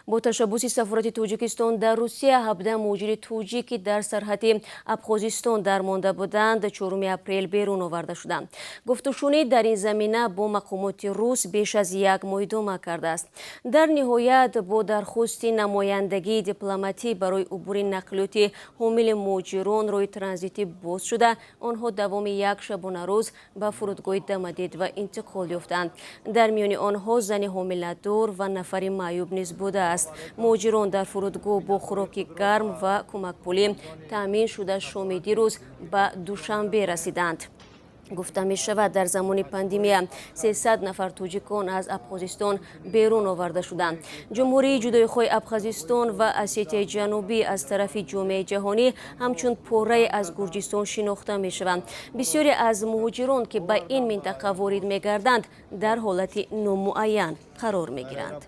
Бо ташаббуси сафорати Тоҷикистон дар Русия, 17 муҳоҷири тоҷик, ки дар сарҳади Абхозистон дармонда буданд, 4 апрел берун оварда шуданд. Гуфтушунид дар ин замина бо мақомоти рус беш аз як моҳ идома кардааст. Дар ниҳоят, бо дархости намояндагии дипломатӣ барои убури нақлиёти ҳомили муҳоҷирон роҳи транзитӣ боз шуда, онҳо давоми як шабонарӯз ба фурудгоҳи Домодедово интиқол ёфтанд. Дар миёни онҳо зани ҳомиладор ва нафари маъюб низ будааст. Муҳоҷирон дар фурудгоҳ бо хӯроки гарм ва кӯмакпулӣ таъмин шуда, шоми дирӯз ба Душанбе расиданд. Гуфта мешавад, дар замони пандемия 300 нафар тоҷикон аз Абхозистон берун оварда шуданд. Ҷумҳурии ҷудоихоҳи Абхазистон ва Осетияи Ҷанубӣ аз тарафи ҷомеаи ҷаҳонӣ ҳамчун порае аз Гурҷистон шинохта мешаванд. Бисёре аз муҳоҷирон, ки ба ин минтақа ворид мегарданд, дар ҳолати номуайян қарор мегиранд.